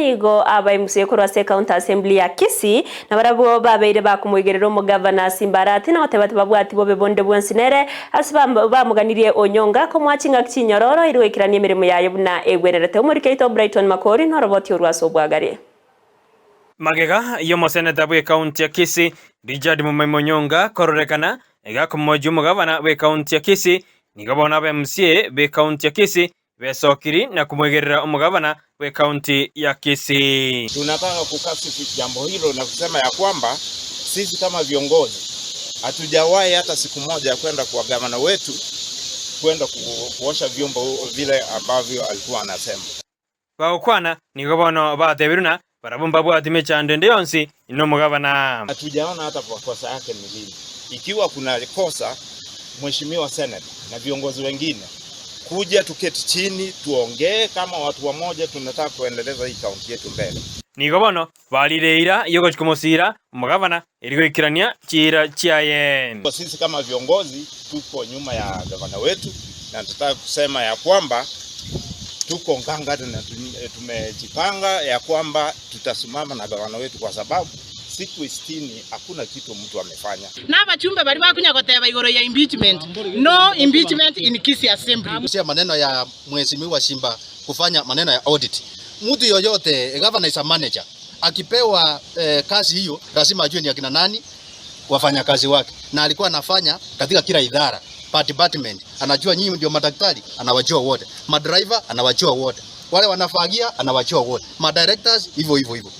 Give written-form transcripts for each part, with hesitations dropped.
Nigo abaimusie korwa ase County Assembly ya Kisii, na barabwo babeire bakomoigerera omogavana Simba Arati na goteba tibabwati bobe bonde bwonsi nere, ase bamoganirie Onyonga komoa chingaki chinyororo erio goikerania emeremo yaye buna egwenerete. Omoriki oito Brighton Makori noroboti orwo ase obwagare. Magega y'omoseneta bw'ecounty ya Kisii, Richard Mumaima Onyonga kororekana iga akomochia omogavana bw'ecounty ya Kisii, nigo bono aba MCA b'ecounty ya Kisii Besokiri na komoigerera omogabana bw'ekaunti ya Kisii. Tunataka kukashifu jambo hilo na kusema ya kwamba sisi kama viongozi hatujawahi hata siku moja kwenda kwa gavana wetu kwenda kuosha vyombo vile ambavyo alikuwa anasema. Bagokwana nigo bono batebirwe na barabwo mbabwati mechando ende yonsi nomogabana. Hatujaona hata kosa yake ni lini. Ikiwa kuna kosa, Mheshimiwa Senator na viongozi wengine kuja tuketi chini tuongee kama watu wamoja, tunataka kuendeleza hii kaunti yetu mbele. Nigo bono barire eira y'ogochia komosiira omogabana erio goikerania chiira chiaye. Sisi kama viongozi tuko nyuma ya gavana wetu na tunataka kusema ya kwamba tuko ngangari na tumejipanga ya kwamba tutasimama na gavana wetu kwa sababu siku sitini hakuna kitu mtu amefanya. Na abachumbe baria bakonya goteba igoro ya impeachment, no impeachment in Kisii Assembly. Kusia maneno ya Mheshimiwa Simba kufanya maneno ya audit. Mtu yoyote governor is a manager. Akipewa eh, kazi hiyo lazima ajue ni akina nani wafanyakazi wake, na alikuwa anafanya katika kila idara per department. Anajua nyinyi ndio madaktari, anawajua wote, madriver anawajua wote, wale wanafagia anawajua wote, madirectors hivyo hivyo hivyo,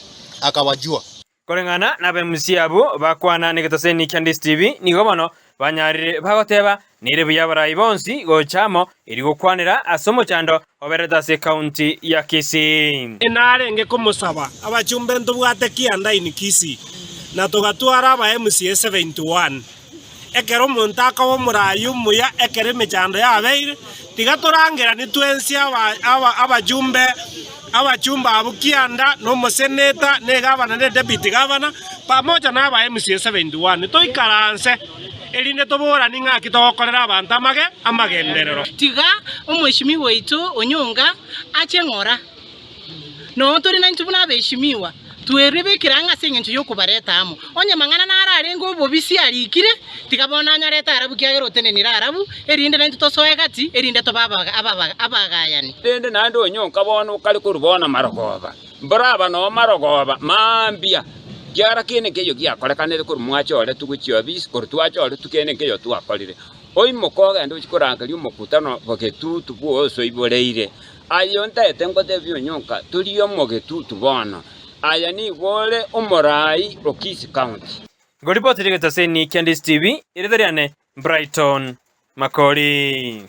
akawajua. Koreng'ana n'abemusia abwo bakwana negetaseni kia Ndisi TV, nigo bono banyarire bagoteba nere buya abarai bonsi gocha amo erio gokwanera ase omochando oberete ase ecounty ya Kisii. Narenge komosaba abachumbe ntobwate kianda in Kisii, na togatwara aba MCA 71. Ekero omonto akoba omoraai omuya ekero emechando yabeire, tiga torangeranie twensi abajumbe abachumba abwo kianda, na omoseneta, na egavana, na edepute gavana, pamoja na aba MCA 71, toikaranse, erinde toboranie ng'aki togokorera abanto amage amagenderero. Tiga omweshimiwa oito Onyonga ache ng'ora. Noo tore naintwe buna abeshimiwa, tweribekire ang'e ase engencho y'okobareta amo. Onye mang'ana naro arenge obobisi arikire, tiga bono anyarete arabu kiagera otenenire arabu, erinde naintwe tosoe gati, erinde tobe abagayani. Rende naende onyonka bono okare korwa bono marogoba, mboraba noo marogoba mambia, kiagera kende nkeiyo giakorekanire korwa mwachoretwe gochia obisi, korwa twachoretwe kende nkeiyo twakorire. Oimoke ogende ochie korangeria omokutano bw'egetutu bw'osoiboreire. Aye ontaete ngotebie onyonka, tori omogetutu bono. Aye nigo ore omoraai o Kisii County. Ngoripotire egetaseni kia Ndisi TV, erieta riane Brighton Makori.